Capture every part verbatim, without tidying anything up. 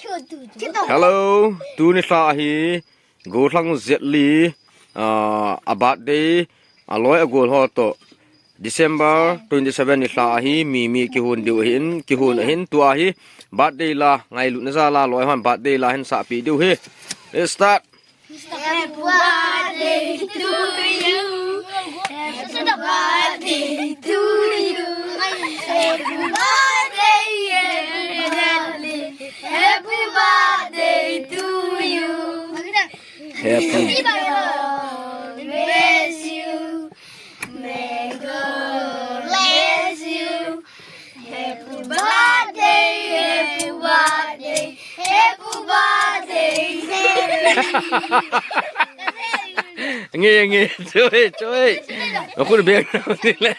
Hello, tuni lha hi Gollhang Jet Li, ah, a birthday, aloi agol ho toh December twenty seven ni lha hi Mimi kihon diu ahin, kihon ahin, tua hi birthday la, ngailutna jal a loi hon birthday la hin sahpi diu ahi. Let's start. Happy birthday to you. Happy birthday to you. Happy birthday, happy birthday. Happy birthday to you. Happy. May God bless you. May God bless you. Happy birthday, happy birthday, happy birthday. Nge, nge, choi, choi. Nakhut beng nau ni le.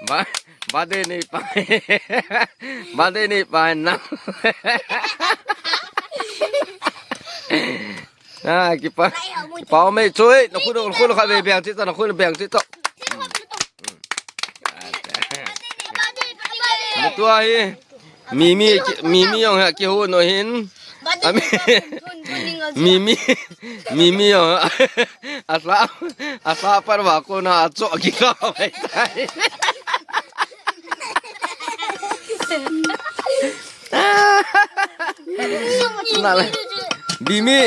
Ba, birthday nei pa. Birthday nei pa na. Ah, kipa. Kipa mai choi. Nakhut, nakhut kha be beng chi to, nakhut beng chi to. Tua hi Mimi, Mimi jong ha kihon ahin. Ami, Mimi, Mimi jong asa, asa par va kona acho kikha mai tai. Nale. Mimi,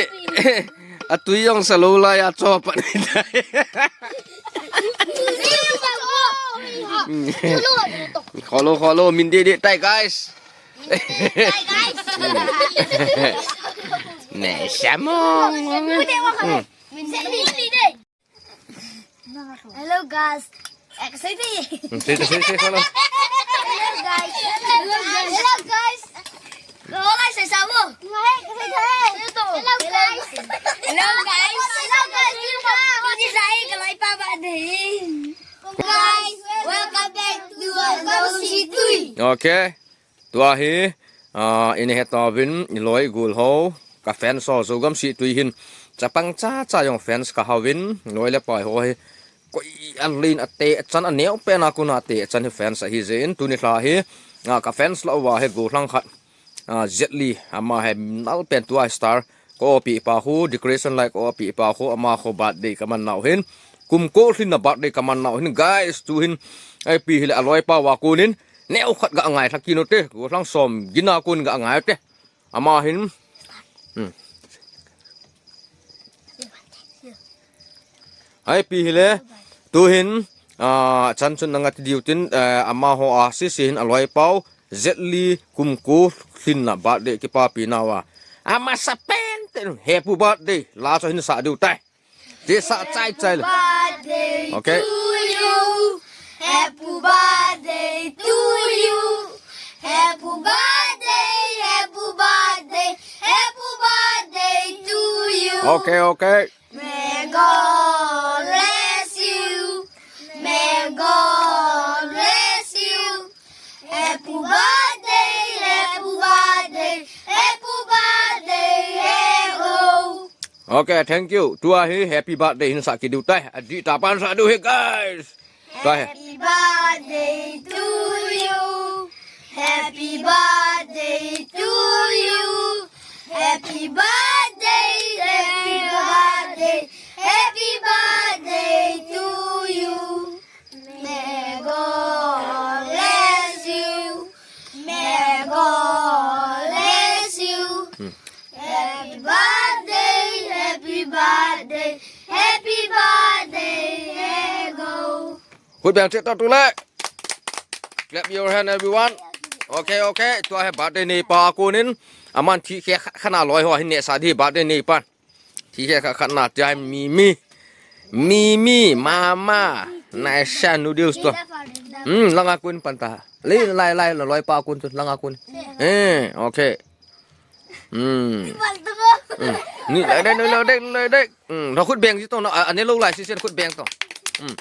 atui jong sa lou lai acho pat tai. Kholo, kholo, min deh deh tai, guys. Ne, samong. Hmm. Hello, guys. Excited. Hmm, say, say, say hello. Hello, guys. Hello, guys. Hello, guys. Hello, guys. Hello, guys. Hello, guys. Hello, guys. Hello, guys. Guys, welcome back to our Situi. Okay. Tua hi, ah, ina hetauvin, iloi igol ho, ka fans ho, Zogam Situi hin, chapang chacha jong fans kahouvin, loi le pai ho hi, koi alen ate, achan aneo pen a kona ate, achan hi fans ahi jeh in, tuni lha hi, ah, ka fans lah uva hi, Gollhang khat, ah, Jet Li, ama hi, nal pen tua star, Ka-opi pa khu, decoration light ka-opi pa khu, ama khu birthday kaman nau hin. Kum ko lhinna birthday kaman nau hin, guys, tu hin. Ipi hile aloi pa va konin. Neo khat ga ngai lha kit u te. Gollhang som gin a kon ga ngai u te. Ama hin. Hmm. Ipi hile, tu hin, ah, chan chun nanga ti diu tin, eh, ama ho a sisi hin aloi pau, Jet Li kum ko lhinna birthday kipapi nauva. Amasa pen te, happy birthday, la cho hin sa diu tai. Ti sa chai chai le. Birthday. Okay. To you. Happy birthday to you. Happy birthday, happy birthday, happy birthday to you. Okay, okay. May God bless you. May God bless you. Happy birthday, happy birthday, happy birthday, hey ho. Okay, thank you. Tua hi happy birthday hin sa kit diu tai. Adih tah pan sa diu hi, guys. Tua hi. Happy birthday to you. Happy birthday to you. Happy birthday, happy birthday, happy birthday to you. May God bless you. May God bless you. Hmm. Happy birthday, happy birthday, happy birthday, hey ho. Khut beng cheh tau tu le. Clap your hand, everyone. Okay, okay. Tua hi birthday nei pa a konin. Aman thi khe kha-, khat na loi ho hin neh sa di birthday nei pa. Thi khe kha-, khat na tia hi Mimi. Mimi, mama. Nice noodles tu. Hmm, langa kon pan ta. Lai, lai, lai, loi pa kon tu, langa kon. Eh, okay. Hmm. Hmm. Ni lai dek, ni lai dek, ni lai dek. Hmm, na khut beng ji to, na, a, ane lou lai sesen khut beng to. Hmm.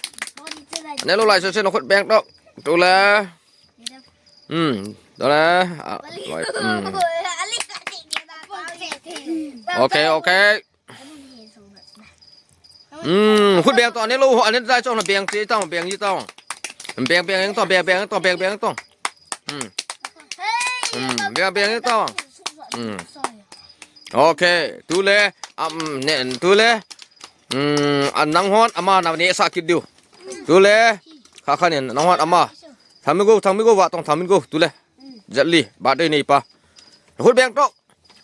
Ane lou lai sesen na khut beng to. Tu le. Hmm, tu le. A, lai. Hmm. Okay, okay. Hmm, khut beng to, ane lou, ane dai chong na beng ji to, beng ji to. Beng, beng to, beng, beng to, beng, beng to. Hmm. Hmm. Beng beng ni tong. Hmm. Okay, tule, um, ne, tule. Hmm, a nanghon ama na nehsah kit diu. Tule, kha kha ni nanghon ama. Thangmingo, Thangmingo, vah tong Thangmingo, tule. Jatli, birthday neipa. Khut beng tong.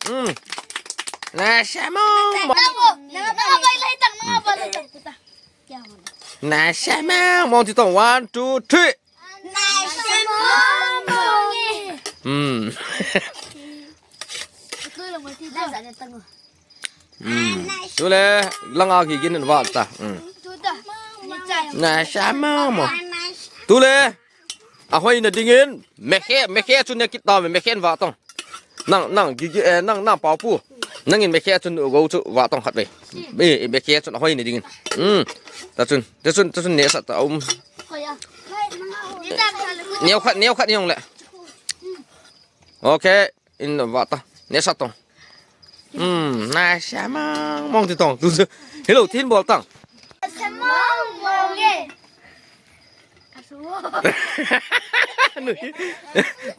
Hmm. Nasa mong mong. Nasa mong mong ti tong. One, two, three. Hmm. Hmm. Tule, langa kigin in vah ta. Hmm. Nasa mong mong. Tule. Ahoi na dingin, mekhe, mekhe chu ne kit ta, mekhe in vah tong. Nang, nang, gigi, eh, nang, nang Paopu. Nangin mekhe chu nu go chu vah tong khat ve. Eh, eh, mekhe chu ahoi na dingin. Hmm. Ta chun, ta chun, ta chun nehsah ta um. Neo khat, neo khat ni hong le. Okay. In vah ta. Nehsah tong. Hmm, nasa mong mong ti tong. Tu hello, thin bol tang. Nasa mong mong e.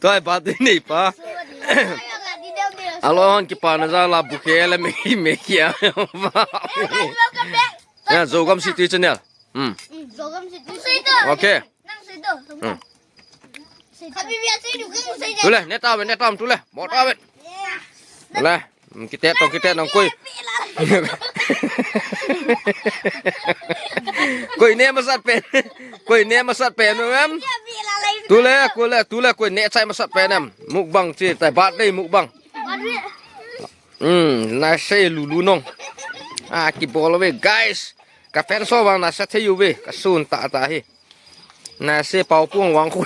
Tua ba ti neipa. Alon kipa na jala bukhe le me me kia. Ya, Zogam City Channel. Hmm. Okay. Hmm. Tule, ne ta ve, ne ta ve, tule. Mo ta ve. Tule. Hmm, kite tong, kite tong koi. Koi ne masat pen. Koi ne masat pen em. Tule, kule, tule koi ne chai masat pen em. Mukbang chi tai birthday mukbang. Hmm, nasa lulu nong. Ah, kibol ve guys. Ka fan so vang nasa thei uve, ka sun ta ta hi. Nasa Paopu vang khu.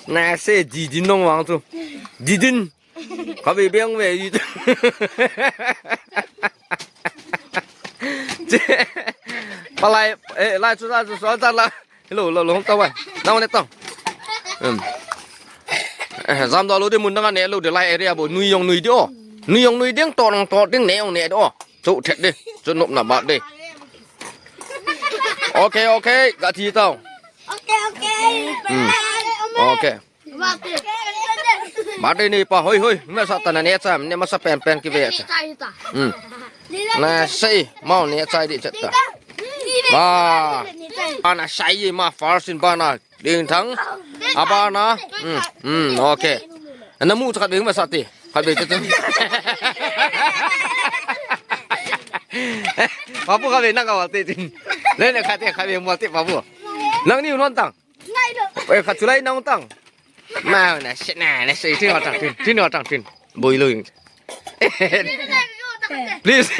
Nasa Didin nong vang tu. Didin. Ka ve beng ve. Palai, eh, lai chu, lai chu, so ta la. Hello, lo, lo, tong wai. Nang ne tong. Hmm. Eh, jam do lo de mun nang ne lo de lai area bo. Nui jong nui de o. Nui jong nui ding to nang to ding ne jong ne de o. Chu thet de. Chu nop na ba de. Okay, okay. Ga thi tong. Okay, okay. Hmm. Okay. Birthday neipa hoi hoi. Nasa ta na ne cha, ne masa pen pen ki ve cha. Hmm. Nasa mo ne cha di cha ta. Ba. Ana sai ma first in bana. Ding thang. Abana. Hmm. Hmm. Okay. Ana mu cha khat be masa ti. Khat be cha. Paopu khat be na ka wal ti tin. Le ne khat ti khat be mo ti Paopu. Nang ni non tang. Oi, khat chu lai nang tang. Ma, nasa, na, nasa, tin, tang, tin, tin, tang, tin. Boi lo. Please.